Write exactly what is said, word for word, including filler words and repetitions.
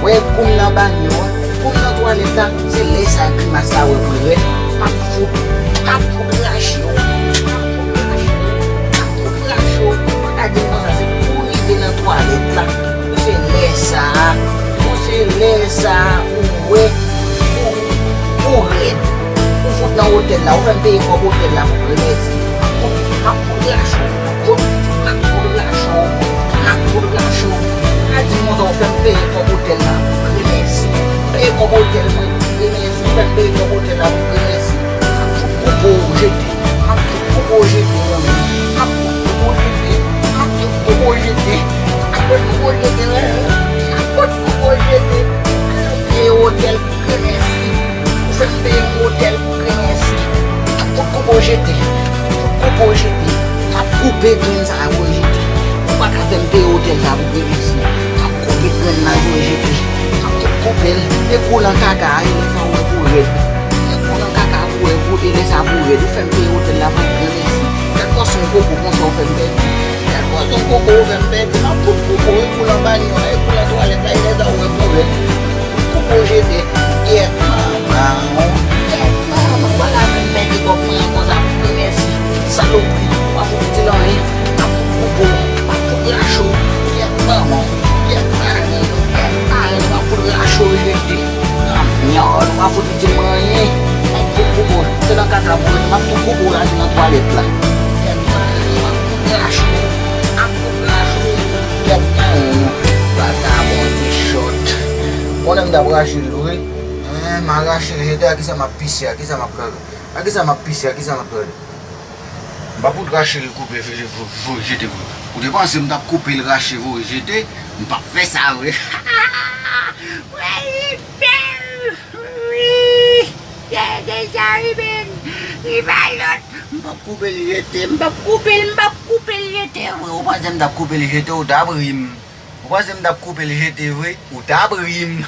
Wè kou m nan banyo a, kou m nan twalèt la, se lè sa a grimas la wè pou l rèd, m ap fout, m ap fout rache w, m ap fout rache w, m ap fout rache w. Ou pa ka di m konsa, se pou w rive nan twalèt la, pou se lè sa a, pou se lè sa a ou wè pou, pou rèd. Ou fout nan otèl la, ou fè m peye kòb otèl la pou grenn èsi. M ap fout, m ap fout rache w, m ap fout, m ap fout rache w, m ap fout rache w. Pa di m konsa, ou fè m peye kòb otèl la pou grenn èsi. Peye kòb otèl mwen pou grenn èsi, ou fè m peye kòb otèl la pou grenn èsi. M ap fout koupe w jete, m ap fout koupe w jete, manmi. M ap fout koupe w jete, m ap fout koupe w jete, m ap fout koupe w jete, m ap fout koupe w jete. Peye otèl pou grenn èsi. Ou fè m peye yon otèl pou grenn èsi. M ap fout koupe w jete. M ap fout koupe w jete. M ap koupe grenn sa a pou w jete. Ou pa ka fè m peye otèl sa pou grenn èsi. M ap koupe grenn nan pou w jete. M ap fout koupe l. E kou nan kaka a, e lè sa ou wè pou rèd. E kou nan kaka a pou wè pou, e lè sa pou rèd. Ou fè m peye otèl la pou grenn èsi. Gad fason koko konsa ou fè m pèdi. Gad fason koko ou fè m pèdi. M ap fout koupe w, e kou nan banyo a, e kou nan twalèt la, e lè sa ou wè pou rèd. Koupe w jete. Yèt manman w. Yèt manman w. Pa ka vin mete kòb mwen an konsa pou grenn èsi. Salopri. Ou pa fout itil anyen. M ap fout koupe w. M ap fout rache w. Yèt manman w. Yèt paren w. Yèt paren w. M ap fout rache w jete. Granmyòd. Ou pa fout itil mwen anyen. M ap fout koupe w. Se nan kaka pou w rete. M ap fout koupe w rache nan twalèt la. Yèt paren w. M ap fout rache w. M ap fout rache w. Yèt paren w. Vagabon ti chòt. Konnen m t ap rache l vre. Hein, m a rache l jete, a kisa m ap pise, a kisa m ap gade? A kisa m ap pise, a kisa m ap gade? M pa pou rache l koupe, voye jete vre. Ou te panse m t ap koupe l rache voye jete? M p ap fè sa vre. Mwen li bèl. Wi. Jete sa wi menm. Li pa lòt. M p ap koupe l jete. M p ap koupe l, m p ap koupe l jete vre. Ou panse m t ap koupe l jete, ou t ap ri m. Ou panse m t ap koupe l jete vre, ou t ap ri m.